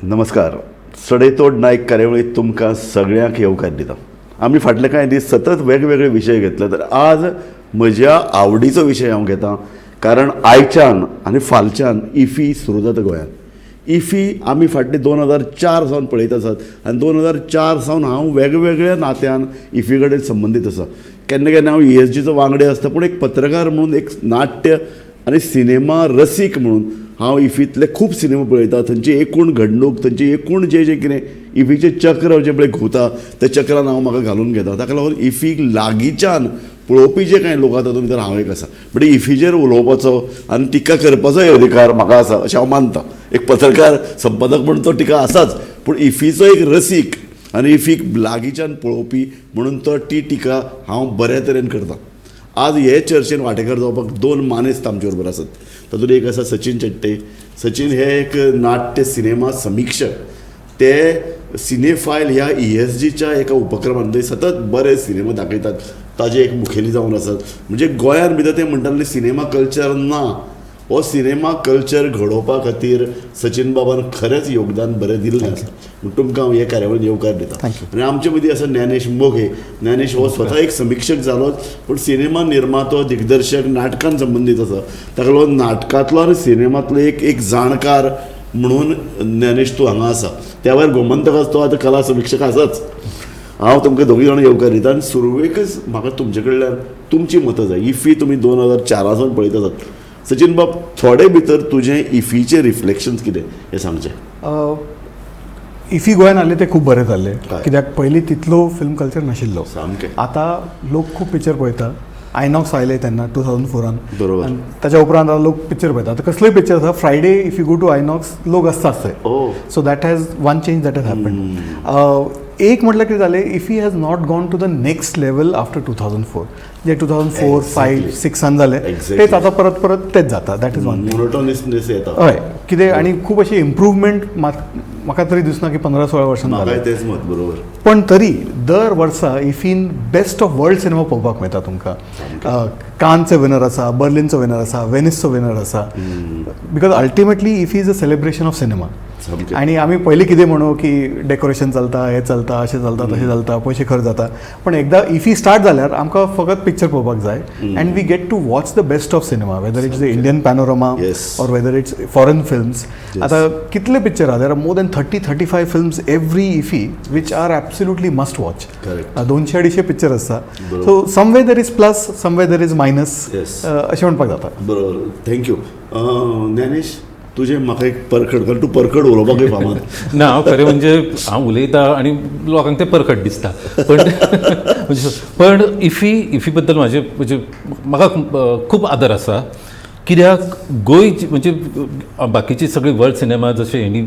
नमस्कार. सडेतोड नायक कार्यावळीत तुमकां सगळ्यांक येवकार दिता. आमी फाटले कांय दीस सतत वेगवेगळे विशय घेतले, तर आज म्हज्या आवडीचो विशय हांव घेता, कारण आयच्यान आनी फालच्यान इफी सुरू जाता गोंयांत. इफी आमी फाटले 2004 सावन पळयत आसात आनी 2004 सावन हांव वेगवेगळ्या नात्यान इफी कडेन संबंदीत आसा. केन्ना केन्ना हांव ईएसजीचो वांगडी आसता, पूण एक पत्रकार म्हणून, एक नाट्य आनी सिनेमा रसीक म्हणून हांव इफींतले खूब सिनेमा पळयता. थंयची एकूण घडणूक, थंयची एकूण जें जें कितें इफीचें चक्र जें पळय घुंवता, त्या चक्रान हांव म्हाका घालून घेता. ताका लागून इफीक लागींच्यान पळोवपी जे कांय लोक आसा तातूंत भितर हांव एक आसा. म्हणजे इफीचेर उलोवपाचो आनी टिका करपाचोय अधिकार म्हाका आसा अशें हांव मानता. एक पत्रकार, संपादक म्हणून तो टिका आसाच, पूण इफीचो एक रसीक आनी इफीक लागींच्यान पळोवपी म्हणून तो ती टिका हांव बऱ्या तरेन करता. आज हे चर्चेन वांटेकार जावपाक दोन मानेस्त आमचे बरोबर आसात. तातूंत एक आसा सचिन शेट्टे. सचिन हे एक नाट्य सिनेमा समिक्षक. ते सिनेफायल ह्या ईएसजीच्या एका उपक्रमान थंय सतत बरे सिनेमा दाखयतात, ताजे एक मुखेली जावन आसात. म्हणजे गोंयान भितर ते म्हणटाले सिनेमा कल्चर ना, हो सिनेमा कल्चर घडोवपा खातीर सचिन बाबान खरेंच योगदान बरें दिल्लें आसा. म्हूण तुमकां हांव हे कार्यावळीन येवकार दिता. Thank you. आनी आमचे मदीं आसा ज्ञानेश मोघे. ज्ञानेश हो स्वता एक समिक्षक जालोच, पूण सिनेमा निर्मातो, दिग्दर्शक, नाटकान संबंदीत आसा. ताका लागून नाटकांतलो आनी सिनेमांतलो एक एक जाणकार म्हणून ज्ञानेश तूं हांगा आसा. त्या भायर गोमंतकाचो तो आतां कला समिक्षक आसाच. हांव तुमकां दोगूय जाणां येवकार दिता आनी सुरवेकच म्हाका तुमचे कडल्यान तुमची मतां जाय. इफी तुमी 2004 सावन पळयत आसात. सचिन बाब, थोडे भितर तुजें इफीचें रिफ्लेक्शन्स कितें हें सांगचें. इफी गोंयान आयले ते खूब बरें जाल्लें, हय. कित्याक पयलीं तितलो फिल्म कल्चर नाशिल्लो. सामकें. आतां लोक खूब पिक्चर पळयता. आयनॉक्स आयले तेन्ना 2004. आनी ताच्या उपरांत आतां लोक पिक्चर पळयता. आतां कसलोय पिक्चर आसा, Friday if you go to INOX, लोक आसता थंय. So that has one change that has happened. एक म्हटल्यार कितें जालें, IFFI has not gone to the next level after 2004. J 2004, 5, 6 जालें, तेच आतां परत परत तेच जाता. That is one. मोनोटोनिसनेस येता. हय, कितें आनी खूब अशें इम्प्रूवमेंट म्हाका तरी दिसना की 15-16 वर्सां म्हाकाय जालें. तेच मत, बरोबर. पण तरी दर वर्सा इफीन बेस्ट ऑफ वर्ल्ड सिनेमा पळोवपाक मेळटा तुमकां. कानचो विनर आसा, बर्लिनचो विनर आसा, वेनिसचो विनर आसा, because ultimately IFFI is a celebration of cinema. आनी आमी पयलीं कितें म्हणू की डेकोरेशन चलता, हें चलता, अशें चलता, तशें चलता, पयशे खर्च जाता, पण एकदां इफी स्टार्ट जाल्यार आमकां फकत पिक्चर पळोवपाक जाय and we get to watch the best of cinema, whether it's the Indian panorama or whether it's foreign films. आतां कितले पिक्चर आहा, there are more than 30-35 films every IFFI which are absolutely must watch. 200-250 picture आसता. So somewhere there is plus, somewhere there is minus, अशें म्हणपाक जाता. बरोबर, thank you Gyanesh. तुजें म्हाका एक परखड, कारण तूं परखड उलोवपाकूय फामाद. ना, हांव खरें म्हणजे हांव उलयता आनी लोकांक तें परखड दिसता, पण म्हणजे पण इफी बद्दल म्हाजें म्हणजे म्हाका खूब आदर आसा, कित्याक गोंयची म्हणजे बाकीची सगळी वर्ल्ड सिनेमा, जशें हेणी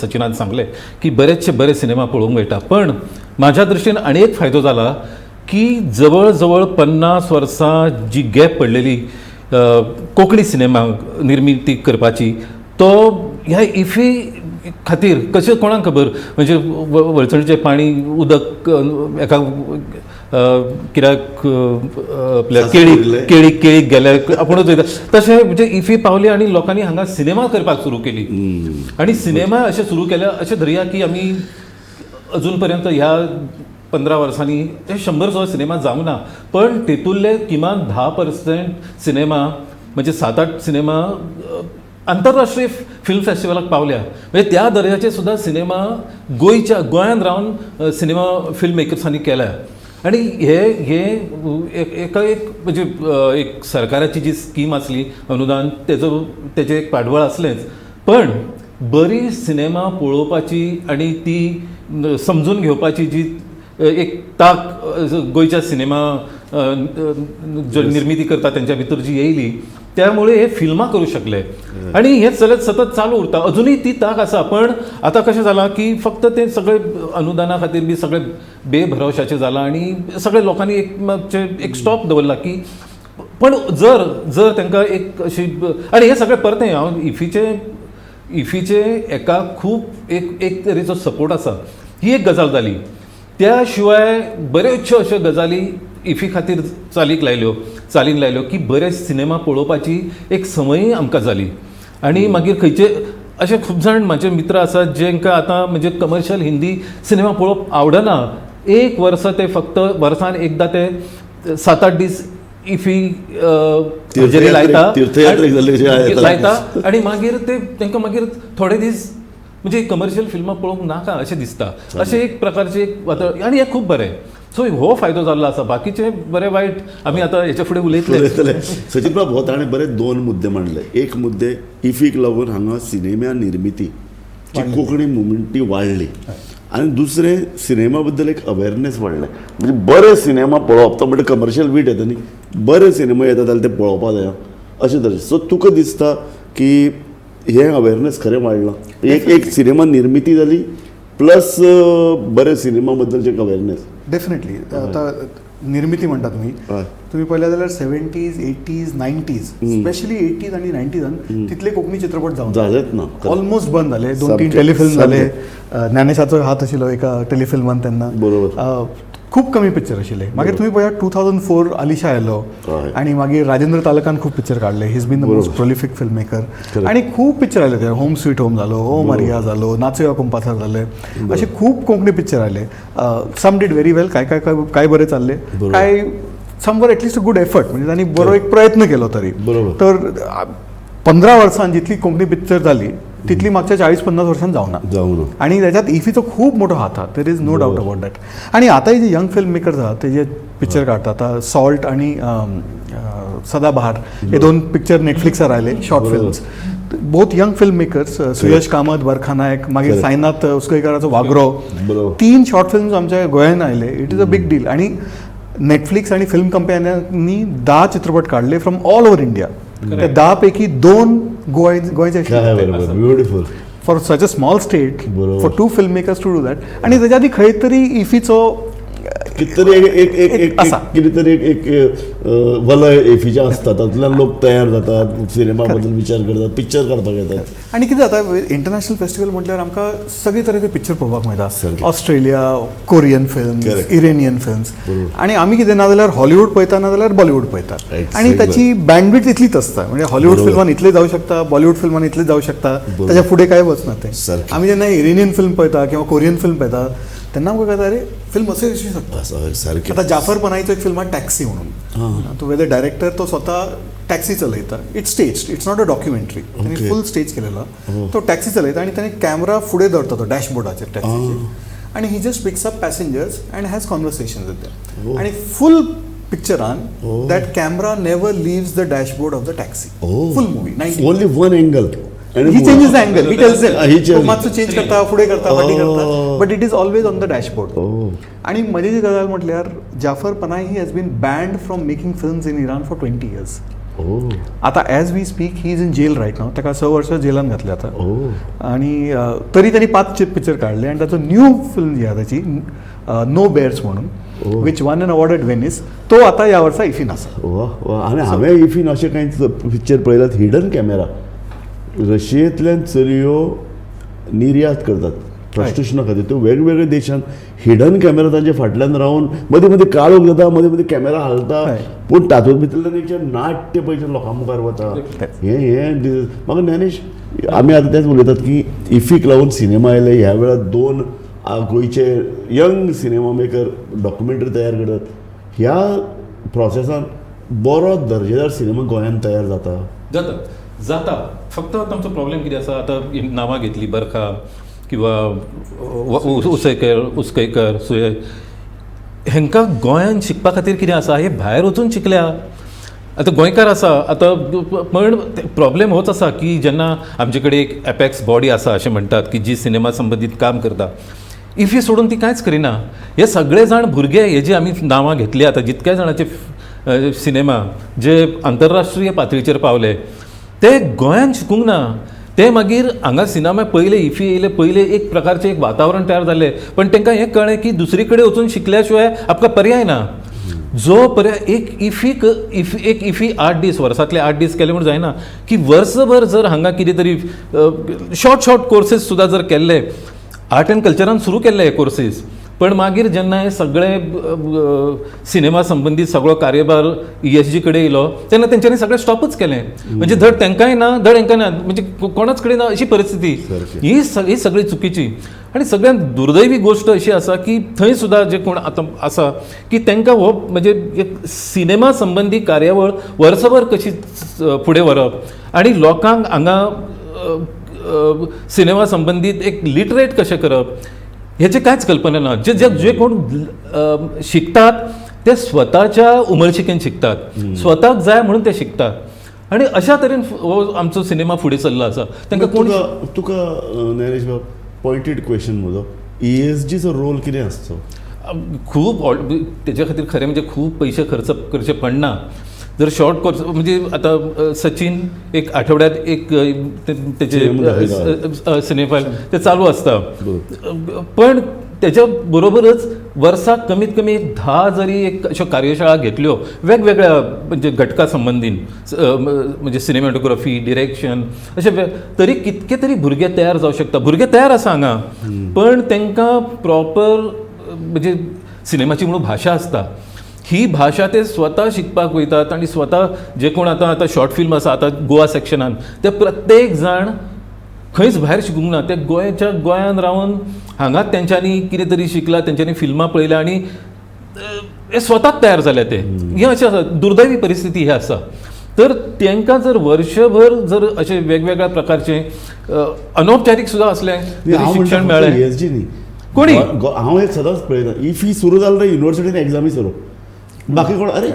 सचिनान सांगलें की बरेचशे बरे सिनेमा पळोवंक मेळटा, पण म्हाज्या दृश्टीन आनी एक फायदो जाला की जवळ जवळ 50 वर्सां जी गॅप पडलेली कोंकणी सिनेमा निर्मिती करपाची, तो ह्या इफी खातीर कशें कोणाक खबर, म्हणजे वळचणीचें पाणी उदक एका कित्याक आपल्या सासू उरलें. केळीक गेल्या आपुणूच वयता, तशें म्हणजे इफी पावली आनी लोकांनी हांगा सिनेमा करपाक सुरू केली आनी सिनेमा अशें सुरू केल्या, अशें धरया की आमी अजून पर्यंत ह्या 15 वर्सांनी ते 100 सुद्दां सिनेमा जावंक ना, पण तेतूंतले किमान 10% सिनेमा, म्हणजे 7-8 सिनेमा आंतरराष्ट्रीय फिल्म फेस्टिवलाक पावल्या. म्हणजे त्या दर्जाचे सुद्दां सिनेमा गोंयच्या गोंयांत रावन सिनेमा फिल्म मेकर्सांनी केल्या. आनी हे हे एका एक म्हणजे एक सरकाराची जी स्कीम आसली अनुदान, तेजो तेजें एक पाठबळ आसलेंच, पण बरी सिनेमा पळोवपाची आनी ती समजून घेवपाची जी एक ताक गोंयच्या सिनेमा जो निर्मिती करता तेंच्या भितर जी येयली, त्यामुळे हे फिल्मां करूं शकले आनी हे चलत सतत चालू उरता. अजुनूय ती ताक आसा, पण आतां कशें जालां की फक्त तें सगळें अनुदाना खातीर बी सगळें बेभरवशाचें जालां आनी सगळे लोकांनी एक मातशें एक स्टॉप दवरला की, पण जर जर तांकां एक अशी आनी हें सगळें परतें हांव इफीचे एका खूब एक एक तरेचो सपोर्ट आसा, ही एक गजाल जाली. त्या शिवाय बऱ्योचश्यो अश्यो गजाली इफी खातीर चालीक लायल्यो, चालीक लायल्यो की बरे सिनेमा पळोवपाची एक संवय आमकां जाली. आनी मागीर खंयचे अशे खूब जाण म्हाजे मित्र आसात जेंकां आतां म्हणजे कमर्शियल हिंदी सिनेमा पळोवप आवडना. एक वर्सा ते फक्त वर्सान एकदां ते 7-8 दीस इफी हजेरी लायता तीर्थयात्रेक जाल्ले कशे येता. लायता आनी मागीर ते तांकां मागीर थोडे दीस म्हणजे कमर्शियल फिल्मां पळोवंक नाका अशें दिसता. अशें एक प्रकारचें एक वातावरण आनी हें खूब बरें. सो हो फायदो जाल्लो आसा. बाकीचे बरें वायट आमी आतां हेच्या फुडें उलयतले. उलयतले. सचिन बाब, हो ताणें बरे दोन मुद्दे मांडले. एक मुद्दे इफीक लागून हांगा सिनेमा निर्मिती जी कोंकणी मुवमेंट ती वाडली आनी दुसरें सिनेमा बद्दल एक अवेरनेस वाडलें. म्हणजे बरे सिनेमा पळोवप, तो म्हणटा कमर्शियल वीट येता न्ही, बरे सिनेमा येता जाल्यार ते पळोवपाक जाय अशें तरेन. सो तुका दिसता की हें अवेरनेस खरें वाडलां, एक एक सिनेमा निर्मिती जाली प्लस बरे सिनेमा बद्दलचें एक अवेरनेस? डेफिनेटली. आतां निर्मिती म्हणटा तुमी, तुमी पळयल्या जाल्यार 70s, 80s, 90s, specially 80s आनी 90सान तितले कोंकणी चित्रपट जावन जालेच ना. ऑलमोस्ट बंद जाले. 2-3 टेलिफिल्म जाले. ज्ञानेशाचो हात आशिल्लो एका टेलिफिल्मान तेन्ना. खूब कमी पिक्चर आशिल्ले. मागीर तुमी पळयात 2004 आलिशा आयलो आनी मागीर राजेंद्र तालकान खूब पिक्चर काडले. He's been the most prolific film maker. आनी खूब पिक्चर आयले ते. होम स्वीट होम जालो, ओ मारिया जालो, नाचोया कुंपासार जाले, असे खूब कोंकणी पिक्चर आयले. सम did very वेल, काय काय काय बरे चालले, काय some were at least a good effort, म्हणजे तांणी बरो एक प्रयत्न केलो तरी. तर 15 वर्सां जितली कोंकणी पिक्चर जाली तितली मागच्या 40-50 वर्सां जावना. जावना. आणि त्याच्यात इफीचो खूब मोठो हात आहा, there is no doubt about that. आणि आतांय जे यंग फिल्म मेकर्स आहात ते जे पिक्चर काडटात, आतां सॉल्ट आणि सदाबहार हे 2 पिक्चर नेटफ्लिक्सार आयले, short films, both young film makers, Suyash Kamat, Barkha Naik, मागीर साईनाथ उसकैकाराचो वागरो, 3 शॉर्ट फिल्म्स आमच्या गोंयान आयले. It is a big deal. आणि नेटफ्लिक्स आणि फिल्म कंपन्यांनी 10 चित्रपट काडले फ्रॉम ऑल ओव्हर इंडिया. त्या 10 पैकी 2 गोंयचे. Beautiful. For such a small state, for 2 film makers to do that. आणि त्याच्या आधी खंय तरी इफीचो कितें तरी एक एक एक आसा. कितें तरी एक वलय इफीचें आसता, तातूंतल्यान लोक तयार जातात, सिनेमा बद्दल विचार करतात, पिक्चर काडपाक येतात. आनी कितें जाता, इंटरनॅशनल फेस्टिवल म्हटल्यार आमकां सगळे तरेचे पिक्चर पळोवपाक मेळटा. Australia, Korean films, Iranian films. आनी आमी कितें ना जाल्यार हॉलिवूड पळयता, ना जाल्यार बॉलिवूड पळयता. आनी ताची बँडविड्थ इतलीच आसता. म्हणजे हॉलिवूड फिल्मान इतले जावं शकता, बॉलिवूड फिल्मान इतले जावं शकता, ताच्या फुडें कांय वचना तें. आमी जेन्ना इरानियन फिल्म पळयता किंवा कोरियन फिल्म पळयता तेन्ना आमकां कळटा, अरे फिल्म अशें कशी शकता. सारकें. आतां जाफर पनाईचो एक फिल्म आहा टॅक्सी म्हणून, तो वेदर डायरेक्टर तो स्वता टॅक्सी चलयता. It's staged, it's not a documentary. ताणें फूल स्टेज केलेलो. तो टॅक्सी चलयता आनी ताणें कॅमरा फुडें दवरता तो डॅशबोर्डाचेर टॅक्सीचेर, आनी he just picks up passengers and has conversation with them. आनी फूल पिक्चरान that camera never leaves the dashboard of the taxi. Full movie. Only one angle. He changes the angle. He tells them. He changes. मातसो change करता, फुडें करता, फाटीं करता, but it is always on the dashboard. आनी मजेची गजाल म्हटल्यार Jafar Panahi has been banned from making films in Iran for 20 years. आतां as we speak he is in jail right now. ताका 6 वर्सां जेलान घातले आतां. आनी तरी ताणी 5 पिक्चर काडले आनी ताचो न्यू फिल्म जी आहा ताची नो बेर्स म्हणून, which won an award at Venice, तो आतां ह्या वर्सा इफीन आसा. वा वा. आनी हांवें इफीन अशें कांय पिक्चर पळयल्यात, हिडन कॅमेरा, रशियेंतल्यान चलयो निर्यात करतात प्रॉस्टिट्युशना खातीर, त्यो वेगवेगळ्या देशांत हिडन कॅमेरा तांच्या फाटल्यान रावन मदीं मदीं काळोख जाता, मदीं मदीं कॅमेरा हालता, पूण तातूंत भितरल्यान एक नाट्य पयशे लोकां मुखार वता. हें हें म्हाका ज्ञानेश, आमी आतां तेंच उलयतात की इफीक लागून सिनेमा आयले. ह्या वेळार 2 गोंयचे यंग सिनेमा मेकर डॉक्युमेंटरी तयार करतात. ह्या प्रोसेसान बरो दर्जेदार सिनेमा गोंयांत तयार जाता. जाता. फक्त आमचो प्रॉब्लेम कितें आसा, आतां नांवां घेतली बरखा किंवा उसकैकर, सुयश, हेंकां गोंयांत शिकपा खातीर कितें आसा, हे भायर वचून शिकल्या. आतां गोंयकार आसा आतां, पण प्रॉब्लेम होच आसा की जेन्ना आमचे कडेन एक एपेक्स बॉडी आसा अशें म्हणटात की जी सिनेमा संबंदीत काम करता, इफी सोडून ती कांयच करिना. हे सगळे जाण भुरगे, हे जे आमी नांवां घेतली आतां, जितक्या जाणांचे सिनेमा जे आंतरराष्ट्रीय पातळीचेर पावले ते गोंयांत शिकूंक ना. ते मागीर हांगा सिनेमा पयले इफी येयले पयले एक प्रकारचें एक वातावरण तयार जालें, पण तांकां हें कळ्ळें की दुसरी कडेन वचून शिकल्या शिवाय आमकां पर्याय ना. जो पर्याय एक इफीक एक इफी 8 दीस, वर्सांतले 8 दीस केले म्हूण जायना की वर्सभर जर हांगा कितें तरी शॉर्ट शॉर्ट कोर्सेस सुद्दां जर केल्ले, आर्ट एंड कल्चरान सुरू केल्ले हे कोर्सेस, पण मागीर जेन्ना हे सगळे सिनेमा संबंदीत सगळो कार्यभार ESG कडेन येयलो तेन्ना तेंच्यांनी सगळें स्टॉपच केलें. म्हणजे धड तेंकांय ना धड हेंकां ना, म्हणजे कोणाच कडेन ना अशी परिस्थिती. ही सगळी चुकीची आनी सगळ्यांत दुर्दैवी गोश्ट अशी आसा की थंय सुद्दां जे कोण आतां आसा की तांकां हो म्हणजे एक सिनेमा संबंदी कार्यावळ वर्सभर कशी फुडें व्हरप आनी लोकांक हांगा सिनेमा संबंदीत एक लिटरेट कशें करप हेचें कांयच कल्पना ना. जे जे जे कोण शिकतात ते स्वताच्या उमळशिकेन शिकतात, स्वताक जाय म्हणून ते शिकतात आनी अशा तरेन हो आमचो सिनेमा फुडें चल्लो आसा. तांकां कोण तुका ज्ञानेश बाब पॉयंटेड क्वेश्चन म्हजो, ESGचो रोल कितें आसचो? खूब तेजे खातीर खरें म्हणजे खूब पयशे खर्च करचे पडना. जर शॉर्ट कोर्स म्हणजे आतां सचिन एक आठवड्यात एक तेजे सिनेफायल ते चालू आसता, पण तेच्या बरोबरच वर्साक कमीत कमी एक 10 जरी एक अश्यो कार्यशाळा घेतल्यो वेगवेगळ्या म्हणजे घटका संबंदीन, म्हणजे सिनेमॅटोग्राफी, डिरेक्शन अशे तरी कितके तरी भुरगे तयार जावं शकता. भुरगे तयार आसा हांगा, पण तांकां प्रॉपर म्हणजे सिनेमाची म्हणून भाशा आसता, ही भाशा ते स्वता शिकपाक वयतात आनी स्वता जे कोण आतां आतां शॉर्ट फिल्म आसा आतां गोवा सेक्शनान ते प्रत्येक जाण खंयच भायर शिकूंक ना, ते गोंयच्या गोंयान रावन हांगाच तेंच्यांनी कितें तरी शिकला, तेंच्यांनी फिल्मां पळयल्या आनी हे स्वताच तयार जाले ते. हें अशें आसा, दुर्दैवी परिस्थिती ही आसा. तर तांकां जर वर्षभर जर अशें वेगवेगळ्या प्रकारचे अनौपचारीक सुद्दां आसलें तरी शिक्षण मेळ्ळें. ESG न्ही कोणी हांव एक सदांच पळयता, इफी सुरू जालें रे युनिवर्सिटीन एग्जामी सुरू, बाकी कोण अरे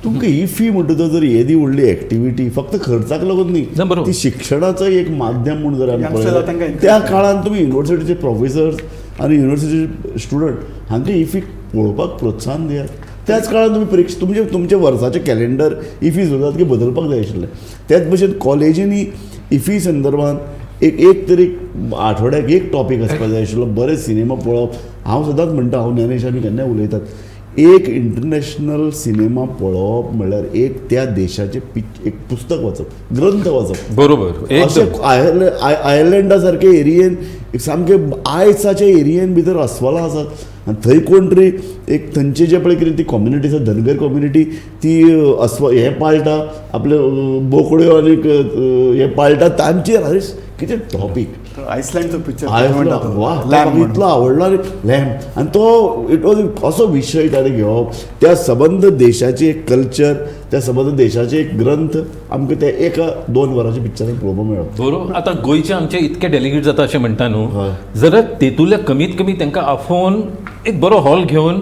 तुमकां इफी म्हणटा तो जर येदी व्हडली एक्टिविटी फक्त खर्चाक लागून न्ही, ती शिक्षणाचो एक माध्यम म्हूण जर आमी पळयलें त्या काळान तुमी युनिवर्सिटीचे प्रोफेसर्स आनी युनिवर्सिटीचे स्टुडंट हांकां इफी पळोवपाक प्रोत्साहन दियात. त्याच काळान तुमी परिक्षा तुमचे तुमचे वर्साचें कॅलेंडर इफी सुरू जाता की बदलपाक जाय आशिल्लें. त्याच भशेन कॉलेजींनी इफी संदर्भान एक एक तरी आठवड्याक एक टॉपीक आसपाक जाय आशिल्लो. बरे सिनेमा पळोवप, हांव सदांच म्हणटा, हांव ज्ञानेश आमी केन्नाय उलयतात, एक इंटरनॅशनल सिनेमा पळोवप म्हणल्यार एक त्या देशाचें एक पुस्तक वाचप, ग्रंथ वाचप. बरोबर. अशें आयर्लंडा सारके एरियेन सामके आयसाच्या एरियेन भितर अस्वलां आसात आनी थंय कोण तरी एक थंयचे जे पळय कितें ती कम्युनिटी आसा, धनगर कम्युनिटी, ती अस्व हें पाळटा, आपल्यो बोकड्यो आनी हें पाळटा, तांचेर अरे कितें टॉपीक. आयसलँडचो पिक्चर वा इतलो आवडलो आनी लॅम्प आनी तो it was कसो विशय ताणें घेवप, त्या सबंद देशाची एक कल्चर, त्या सबंद देशाचे एक ग्रंथ आमकां ते एका 2 वरांच्या पिक्चरान पळोवपाक मेळ्ळो. बरोबर. आतां गोंयचे आमचे इतके डेलिगेट जाता अशें म्हणटा न्हू, जर तेतूंतल्या कमीत कमी तांकां आफोवन एक बरो हॉल घेवन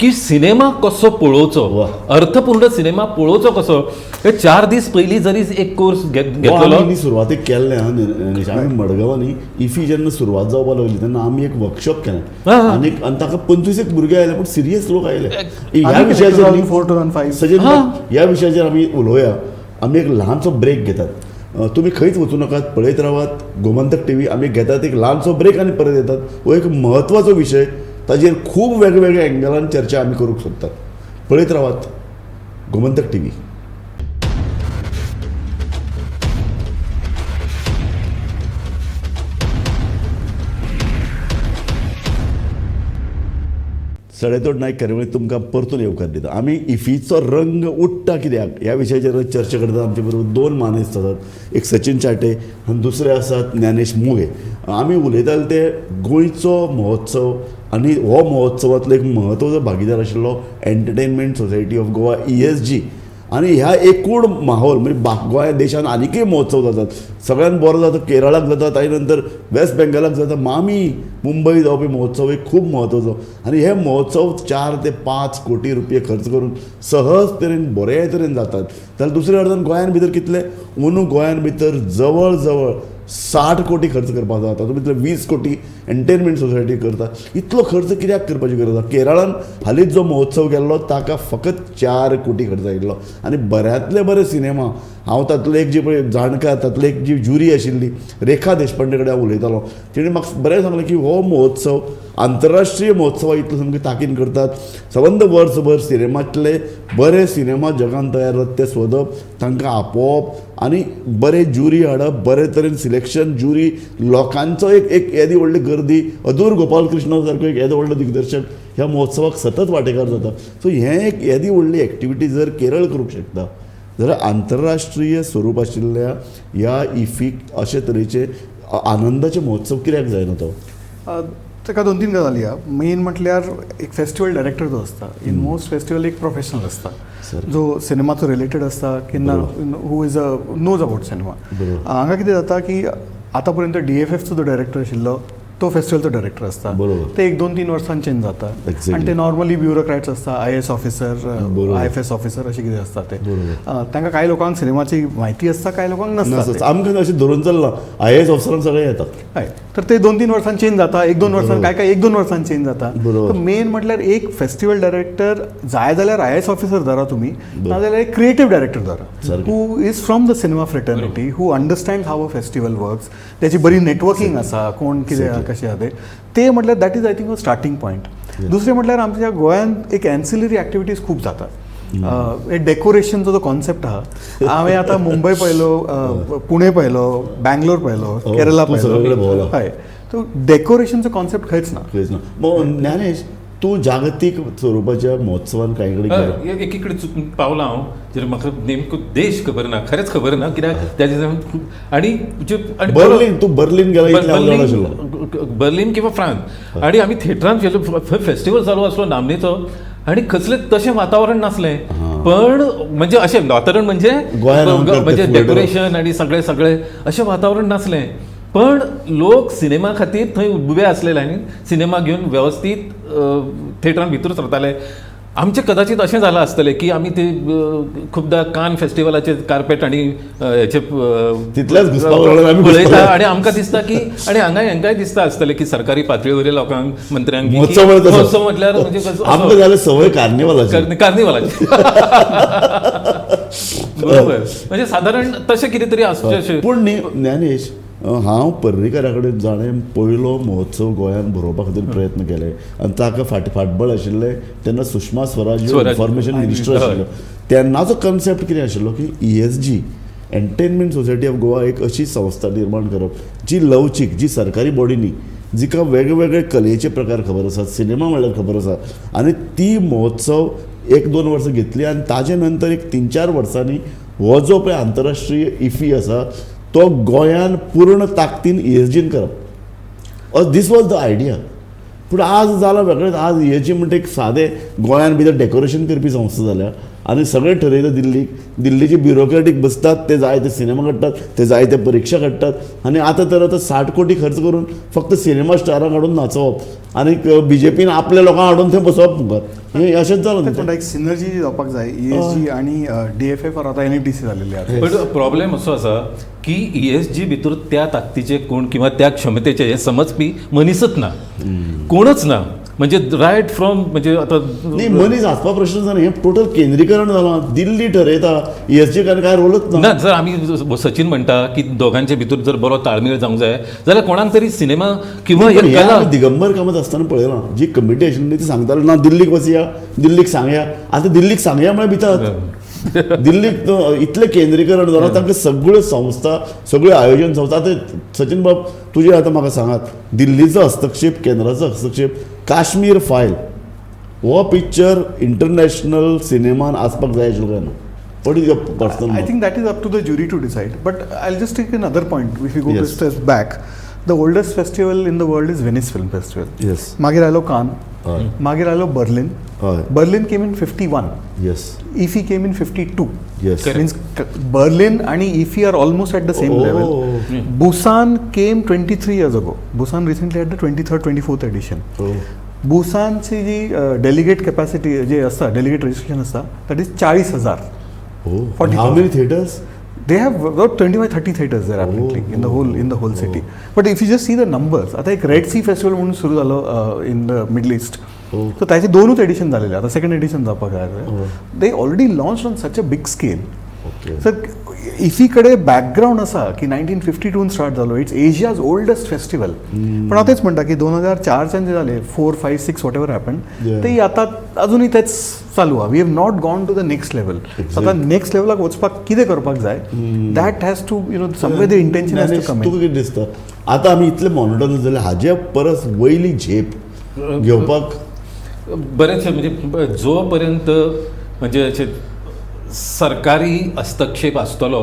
की सिनेमा कसो पळोवचो, अर्थपूर्ण सिनेमा पळोवचो कसो, हे 4 दीस पयलीं जरी एक कोर्स घेतलो. आमी सुरवातेक केल्लें आमी मडगांवांनी इफी जेन्ना सुरवात जावपाक लागली तेन्ना आमी एक वर्कशॉप केलें आनी ताका 25 भुरगे आयले, पूण सिरियस लोक आयले. ह्या विशयाचेर 4 to 5 सजीत ह्या विशयाचेर आमी उलोवया. आमी एक ल्हानसो ब्रेक घेतात, तुमी खंयच वचूं नाकात, पळयत रावात गोमंतक टीव्ही. आमी घेतात एक ल्हानसो ब्रेक आनी परत येतात. हो एक म्हत्वाचो विशय, ताजेर खूब वेगवेगळ्या एंगलान चर्चा आमी करूंक सोदतात. पळयत रावात गोमंतक टीव्ही. सडेतोड नायक कार्यावळीत तुमकां परतून येवकार दिता. आमी इफीचो रंग उडटा कित्याक ह्या विशयाचेर चर्चा करतात. आमचे बरोबर 2 मानेस्त आसात, एक सचिन चाटे आनी दुसरे आसात ज्ञानेश मोगे. आमी उलयताले ते गोंयचो महोत्सव आनी हो महोत्सवांतलो एक म्हत्वाचो भागीदार आशिल्लो entertainment society of Goa ESG. आनी ह्या एकूण माहोल म्हणजे गोंय देशान आनीकय महोत्सव जातात, सगळ्यान बरो जाता केरळाक जाता, ताजे नंतर वेस्ट बेंगलाक जाता, मामी मुंबय जावपी महोत्सव एक खूब म्हत्वाचो. आनी हे महोत्सव 4 ते 5 कोटी रुपये खर्च करून सहज तरेन बरे तरेन जातात. जाल्यार दुसऱ्या अर्दान गोंयान भितर कितले अंदू गोंयान भितर जवळ जवळ 60 कोटी खर्च करपाक जाता, तातूंत भितर 20 कोटी एंटरटेनमेंट सोसायटी करता. इतलो खर्च कित्याक करपाची गरज आसा? केरळान हालींच जो महोत्सव केल्लो ताका फकत 4 कोटी खर्च आयिल्लो आनी बऱ्यांतले बरे सिनेमा. हांव तातूंतले एक जी पळय जाणकार, तातूंतली एक जी ज्युरी आशिल्ली रेखा देशपांडे कडेन हांव उलयतालो, तिणें म्हाका बरें सांगलें की हो महोत्सव आंतरराष्ट्रीय महोत्सवा इतलो सामकें ताकीन करतात, सबंद वर्सभर सिनेमांतले बरे सिनेमा जगान तयार जातात ते सोदप, तांकां आपोवप आनी बरे ज्युरी हाडप, बरे तरेन सिलेक्शन ज्युरी, लोकांचो एक एक येदी व्हडली गर्दी गर्दी. अदूर गोपालकृष्ण सारको एक येदो व्हडलो दिग्दर्शक ह्या महोत्सवाक सतत वांटेकार जाता. सो हें एक येदी व्हडली एक्टिविटी जर केरळ करूंक शकता जाल्यार आंतरराष्ट्रीय स्वरूप आशिल्ल्या ह्या इफीक अशे तरेचे आनंदाचे महोत्सव कित्याक जायना तो? ताका दोन तीन गजाली आहा. मेन म्हटल्यार एक फेस्टिवल डायरेक्टर जो आसता, इन मोस्ट फेस्टिवल एक प्रोफेशनल आसता जो सिनेमाचो रिलेटेड आसता की ना, who is a knows about cinema. हांगा कितें जाता की आतां पर्यंत डी एफ एफचो जो डायरेक्टर आशिल्लो तो फेस्टिवलचो डायरेक्टर आसता. ते एक दोन तीन वर्सां चेंज जाता आनी ते नॉर्मली ब्युरोक्रॅट्स आसता, IAS officer, IFS officer अशें कितें आसता ते. तांकां कांय लोकांक सिनेमाची म्हायती आसता, कांय लोकांक नासता. आमकां अशें धरून चल्लां IAS ऑफिसरांक सगळे येतात. हय, तर ते दोन तीन वर्सां चेंज जाता, एक दोन वर्सां काय काय एक दोन वर्सां चेंज जाता. तर मेन म्हटल्यार एक फेस्टिवल डायरेक्टर जाय जाल्यार IAS officer धरा तुमी, नाजाल्यार एक क्रिएटीव डायरेक्टर धरा who is from the cinema fraternity, who understand how a festival works, त्याची बरी नेटवर्किंग आसा, कोण कितें कशें आहा ते म्हटल्यार that is I think a starting point. दुसरें म्हटल्यार आमच्या गोंयांत एक एन्सिलरी एक्टिविटीज खूब जातात. डेकोरेशनचो जो कॉन्सेप्ट आहा, हांवें आतां मुंबय पळयलो, पुणे पळयलो, बँगलोर पळयलो, केरला पळयलो. हय, तो डेकोरेशनचो कॉन्सेप्ट खंयच ना. खंयच ना. मग ज्ञानेश, तूं जागतीक स्वरुपाच्या महोत्सवान कांय कडेन एकीकडे चुकून पावला हांव, जर म्हाका नेमको देश खबर ना, खरेंच खबर ना कित्याक त्या दिसा. आनी बर्लिन, तूं बर्लिन गेला? बर्लिन किंवा फ्रांस. आनी आमी थिएटरान गेलो, फेस्टिवल चालू आसलो नामनेचो आनी कसलें तशें वातावरण नासलें, पण म्हणजे अशें वातावरण म्हणजे म्हणजे डेकोरेशन आनी सगळें सगळें अशें वातावरण नासलें, पण लोक सिनेमा खातीर थंय उबे आसलेले आनी सिनेमा घेवन वेवस्थीत थिएटरान भितर सरताले. आमचें कदाचित अशें जालां आसतलें की आमी ते खुबदां कान फेस्टिवलाचे कार्पेट आनी हेचे तितलेच पळयता आनी आमकां दिसता की आनी हांगा हांकांय दिसता आसतलें की सरकारी पातळी लोकांक मंत्र्यांक महोत्सव म्हटल्यार म्हणजे जालें संवय कार्निवालाची, कार्निवालाची. बरोबर, म्हणजे सादारण तशें कितें तरी आसचें. पूण न्ही ज्ञानेश, हांव पर्रीकारा कडेन जाणें पयलो महोत्सव गोंयांत भरोवपा खातीर प्रयत्न केले आनी ताका फाटबळ आशिल्लें तेन्ना सुषमा स्वराज इन्फॉर्मेशन मिनिस्टर आशिल्लो. तेन्नाचो कन्सेप्ट कितें आशिल्लो की ESG entertainment society of Goa एक अशी संस्था निर्माण करप जी लवचीक, जी सरकारी बॉडी न्ही, जिका वेगवेगळे कलेचे प्रकार खबर आसात, सिनेमा म्हणल्यार खबर आसा, आनी ती महोत्सव एक दोन वर्सां घेतली आनी ताजे नंतर एक 3-4 वर्सांनी हो जो पळय आंतरराष्ट्रीय इफी आसा तो गोंयान पूर्ण ताकदीन ESGन करप. This was the idea. पूण आज जालां वेगळेंच. आज ESG म्हणटा एक सादें गोंयान भितर डेकोरेशन करपी संस्था जाल्या आनी सगळें ठरयता दिल्लीक. दिल्लीचे ब्युरोक्रेटीक बसतात, ते जाय ते सिनेमा काडटात, ते जाय ते परिक्षा काडटात आनी आतां तर आतां 60 कोटी खर्च करून फक्त सिनेमा स्टारांक हाडून नाचोवप आनी BJPन आपल्या लोकांक हाडून थंय बसोवप मुखार, हें अशेंच जालां. एक सिनर्जी जावपाक जाय ESG आनी DFF आतां NFDC जालेली आसा. पण प्रॉब्लेम असो आसा की ESG भितर त्या ताकदीचे कोण किंवा त्या क्षमतेचे हे समजपी मनीसच ना, कोणच ना. म्हणजे रायट फ्रॉम म्हणजे आतां न्ही मनीस आसपा प्रश्न जाना, हें टोटल केंद्रीकरण जालां. दिल्ली ठरयता, ESG काय रोलच ना. जर आमी सचिन म्हणटा की दोगांचे भितर जर बरो ताळमेळ जावंक जाय जाल्यार कोणाक तरी सिनेमा किंवा कला. दिगंबर कामत आसतना पळयलां, जी कमिटी आशिल्ली ती सांगताली ना दिल्लीक वचया, दिल्लीक सांगया. आतां दिल्लीक सांगया म्हळ्यार भितात. दिल्लीक इतलें केंद्रीकरण जालां, तांकां सगळ्यो संस्था, सगळ्यो आयोजन संस्था. आतां सचिन बाब तुजें आतां म्हाका सांगात, दिल्लीचो हस्तक्षेप, केंद्राचो हस्तक्षेप, काश्मीर फायल हो पिक्चर इंटरनॅशनल सिनेमान आसपाक जाय आशिल्लो काय ना? What is your personal? I think that is up to the jury to decide. But I'll just take another point. If you go to steps back, the oldest festival in the world is Venice Film Festival. Yes. मागीर आयलो कान, मागीर आयलो Berlin. Berlin came in 51. Yes. IFFI came in 52. Yes. Means Berlin and IFFI are almost at the same level. Busan came 23 years ago. Busan recently had the 23rd, 24th edition. Busanची ji delegate capacity जी आसता, delegate registration आसता, that is 40,000. How many theatres? They have about 25-30 theatres there apparently in the whole city. But if you just see the numbers, आता एक red C festival म्हणून सुरू झालो in the middle east, तर त्याचे दोनच addition झालेले, आता सेकंड एडिशन जावपाक जाय. They already launch on such a big scale. Sir इफीकडे background आसा की 1952 स्टार्ट जालो, it's Asia's oldest festival. पण हांव तेच म्हणटा की 2004च्यान जे जाले 4, 5, 6 what ever happen, ते आतां अजुनूय तेच चालू आहा. We have not gone to the next level. आतां नेक्स्ट लेवलाक वचपाक कितें करपाक जाय, that has to somewhere the intention has to come. तुका कितें दिसता आतां आमी इतले मॉनिटर जाले हाजे परस वयली झेप घेवपाक बरेचशे म्हणजे जो पर्यंत म्हणजे अशें सरकारी हस्तक्षेप आसतलो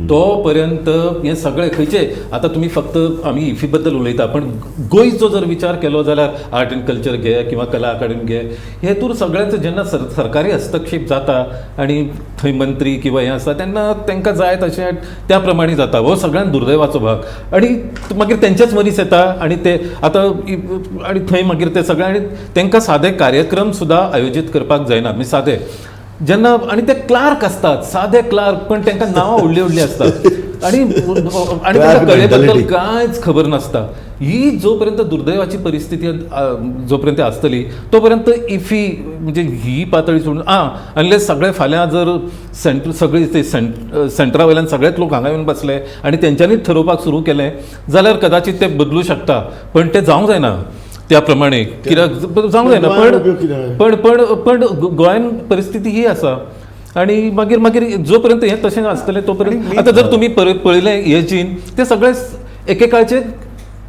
तो पर्यंत हें सगळें खंयचे आतां तुमी फक्त आमी इफी बद्दल उलयता पण गोंयचो जर विचार केलो जाल्यार आर्ट एंड कल्चर घे किंवा कला अकादमी घे, हेतूर सगळ्यांचो जेन्ना सरकारी हस्तक्षेप जाता आनी थंय मंत्री किंवा हें आसता तेन्ना तांकां जाय तशें त्या प्रमाणे जाता. हो सगळ्यान दुर्दैवाचो भाग आनी मागीर तेंचेच मनीस येता आनी ते आतां आनी थंय मागीर ते सगळे आनी तांकां सादे कार्यक्रम सुद्दां आयोजीत करपाक जायना. म्हणजे सादे जेन्ना आनी ते क्लार्क आसतात, सादे क्लार्क, पण तांकां नांवां व्हडलीं व्हडलीं आसतात आनी आनी तांकां कले बद्दल कांयच खबर नासता. ही जो पर्यंत दुर्दैवाची परिस्थिती जो पर्यंत आसतली तो पर्यंत इफी म्हणजे ही पातळी सोडून अनलेस सगळे फाल्यां जर सगळे ते सेंटरा वयल्यान सगळेच लोक हांगा येवन बसले आनी तेंच्यांनीच ठरोवपाक सुरू केलें जाल्यार कदाचित ते बदलू शकता, पण ते जावंक जायना त्या प्रमाणे कित्याक जावंक जायना. पण पण पण पण गोंयान परिस्थिती ही आसा आनी मागीर मागीर जो पर्यंत हें तशें आसतलें तो पर्यंत आतां जर तुमी पळयलें हे जीन ते सगळे एकेकाळचे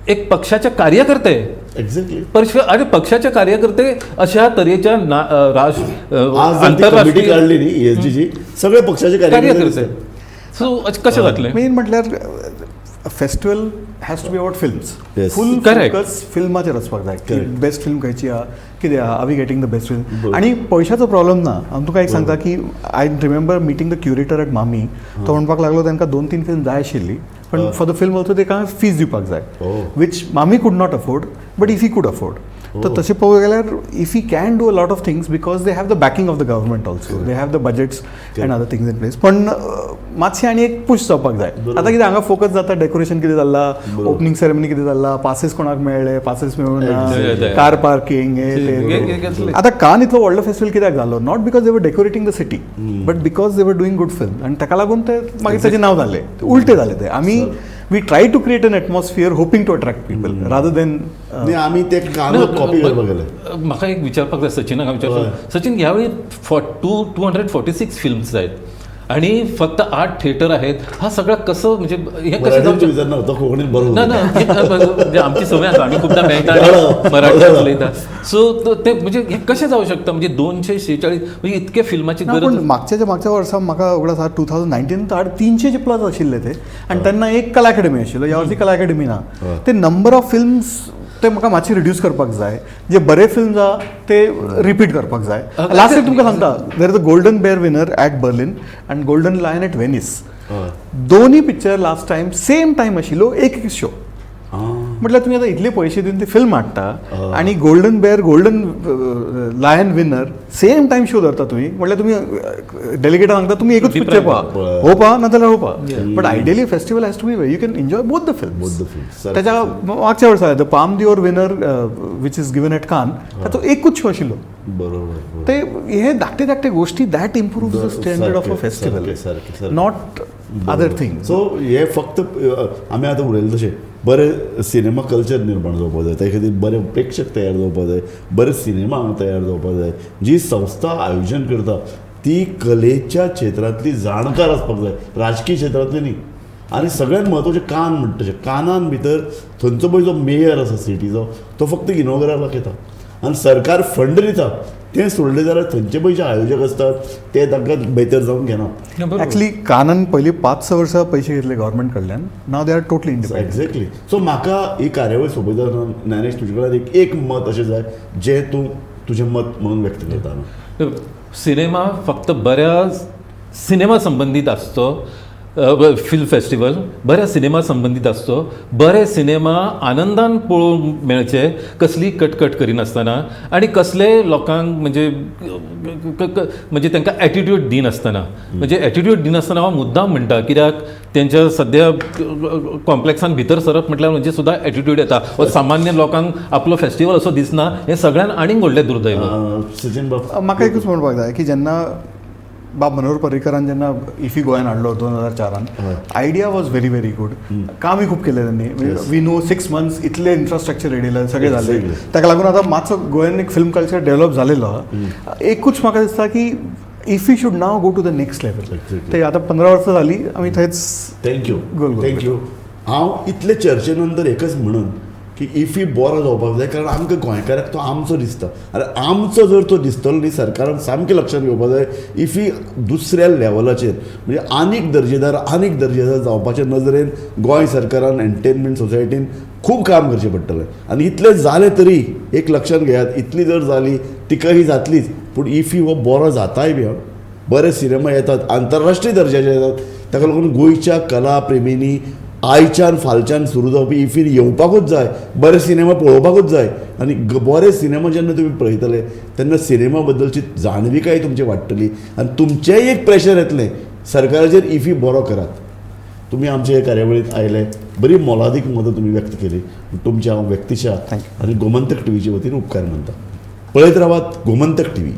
एक पक्षाचे कार्यकर्ते. एक्झॅक्टली. आनी पक्षाचे कार्यकर्ते अशा तरेच्या आंतरराष्ट्रीय काडली न्ही एसजीची सगळे पक्षाचे कार्यकर्ते. सो कशें जातलें? मेन म्हटल्यार festival has to be about films. Full focus फिल्माचेर वचपाक जाय. बेस्ट फिल्म खंयची आहा, कितें आहा, are we getting the best film. आनी पयशाचो प्रॉब्लम ना. हांव तुका एक सांगता की I remember meeting the curator at MAMI. तो म्हणपाक लागलो तांकां 2-3 फिल्म जाय आशिल्ली, पण फॉर the film also तांकां फीज दिवपाक जाय, which MAMI could not afford but IFFI could afford. तर तशें पळोवंक गेल्यार IFFI can do a lot of things because they have the backing of the government also, they have the budgets and other things in place. पण मातशें आनी एक push जावपाक जाय. आतां कितें हांगा फोकस जाता डेकोरेशन कितें जाल्लां, ओपनींग सेरेमनी कितें जाल्लां, पासेस कोणाक मेळ्ळे, पासेस मेळूंक ना, कार पार्किंग हे ते. आतां कान इतलो व्हडलो फेस्टिवल कित्याक जालो? Not because they were decorating the city but because they were doing good film. आनी ताका लागून ते मागीर ताचें नांव जालें, उलटें जालें तें. आमी we try to create an atmosphere hoping to attract people rather than आमी ते कॉपी करपाक गेले. म्हाका एक विचारपाक जाय सचिनाक, विचारपाक सचिन, ह्या वेळी 246 फिल्म्स जायत आणि फक्त 8 थिएटर आहेत. हा सगळा कसं म्हणजे हे कसं कोकणीत बरोबर ना ना आमची संवय आसा, आमी खुबदां मेळटा मराठी उलयता. सो ते म्हणजे हे कशें जावं शकता? म्हणजे 246 म्हणजे इतके फिल्माची गरज. मागच्या मागच्या वर्सा म्हाका उगडास आसा 2019 300 प्लस आशिल्ले ते. आनी तेन्ना एक कला अकॅडमी आशिल्लो, ह्या वर्सी कला अकॅडमी ना. ते नंबर ऑफ फिल्म्स ते म्हाका मातशे रिड्यूस करपाक जाय, जे बरे फिल्म्स आहा ते रिपीट करपाक जाय. लास्ट एक तुमकां सांगता, there is a golden bear winner at Berlin and golden lion at Venice. दोन्ही picture last time same time आशिल्लो, एक एक शो. म्हटल्यार तुमी आतां इतले पयशे दिवन ती फिल्म हाडटा आनी golden bear golden lion winner same time show धरता तुमी, म्हटल्यार तुमी डेलिगेटाक सांगता तुमी एकूच पिक्चर पळा, हो पळा नाजाल्यार हो पळा. But ideally festival has to be you can enjoy both the film. ताच्या मागच्या वर्सा the Palme d'Or winner which is given at Cannes, ताचो एकूच शो आशिल्लो. बरोबर. ते हे धाकटे धाकटे गोष्टी that improve the standard of a festival, not other thing. So हे फक्त आमी आतां उलयले तशें बरें सिनेमा कल्चर निर्माण जावपाक जाय, त्या खातीर बरे प्रेक्षक तयार जावपाक जाय, बरे सिनेमा हांगा तयार जावपाक जाय. जी संस्था आयोजन करता ती कलेच्या क्षेत्रांतली जाणकार आसपाक जाय, राजकीय क्षेत्रांतली न्ही. आनी सगळ्यांत म्हत्वाचें कान म्हणटा तशें कानान भितर थंयचो पळय जो मेयर आसा सिटीचो तो फक्त इनोग्रालाक येता आनी सरकार फंड दिता, ते सोडले जाल्यार थंयचे पळय जे आयोजक आसतात ते तांकां बेहतर जावन घेना. एक्चुअली कानान पयलीं 5-6 वर्सां पयशे घेतले गव्हर्मेंट कडल्यान, now they are totally independent. Exactly. So म्हाका ही कार्यावळ सोंपयता आसतना ज्ञानेश तुजे कडेन एक मत अशें जाय जें तूं तुजें मत म्हणून व्यक्त करता. सिनेमा फक्त बऱ्या सिनेमा संबंदीत आसचो, फिल्म फेस्टिवल बऱ्या सिनेमा संबंदीत आसचो, बरे सिनेमा आनंदान पळोवंक मेळचे, कसली कटकट करिनासतना आनी कसले लोकांक म्हणजे म्हणजे तांकां एटिट्यूड दिनासतना. म्हणजे एटिट्यूड दिनासतना हांव मुद्दाम म्हणटा कित्याक तेंच्या सद्या कॉम्प्लेक्सान भितर सरप म्हटल्यार म्हणजे सुद्दां एटिट्यूड येता. वा सामान्य लोकांक आपलो फेस्टिवल असो दिसना, हें सगळ्यान आनीक व्हडलें दुर्दैव. सचिन बाब, म्हाका एकूच म्हणपाक जाय की जेन्ना बाब मनोहर पर्रीकरान जेन्ना इफी गोंयान हाडलो 2004न, idea was very very good. कामूय खूब केलें त्यांनी. We know, 6 months इतले इन्फ्रास्ट्रक्चर रेडी सगळें जालें. ताका लागून आतां मातसो गोंयान एक फिल्म कल्चर डेव्हलप जालेलो आहा. एकूच म्हाका दिसता की IFFI should now go to the next level. ते आतां 15 वर्सां जाली, आमी थंयच thank you. Goal goal. Thank you. हांव इतले चर्चे नंतर एकच म्हणून की इफी बरो जावपाक जाय, कारण आमकां गोंयकाराक तो आमचो दिसता आनी आमचो जर तो दिसतलो न्ही, सरकारान सामकें लक्षांत घेवपाक जाय. इफी दुसऱ्या लेवलाचेर, म्हणजे आनीक दर्जेदार, आनीक दर्जेदार जावपाच्या नदरेन गोंय सरकारान, एंटरटेनमेंट सोसायटीन खूब काम करचें पडटलें. आनी इतलें जालें तरी एक लक्षांत घेयात, इतली जर जाली तिका ही जातलीच, पूण इफी हो बरो जाताय बी. बरे सिनेमा येतात, आंतरराष्ट्रीय दर्जाचे येतात. ताका लागून गोंयच्या कला प्रेमींनी आयच्यान फालच्यान सुरू जावपी इफीन येवपाकूच जाय, बरे सिनेमा पळोवपाकूच जाय. आनी बरे सिनेमा जेन्ना तुमी पळयतले तेन्ना सिनेमा बद्दलची जाणविकाय तुमची वाडटली आनी तुमचेंय एक प्रेशर येतलें सरकाराचेर, इफी बरो करात. तुमी आमच्या हे कार्यावळीत आयले, बरी मोलादीक मतां तुमी व्यक्त केली. तुमच्या हांव व्यक्तिशा Thank आनी गोमंतक टीव्हीचे वतीन उपकार मानता. पळयत रावात गोमंतक टीव्ही.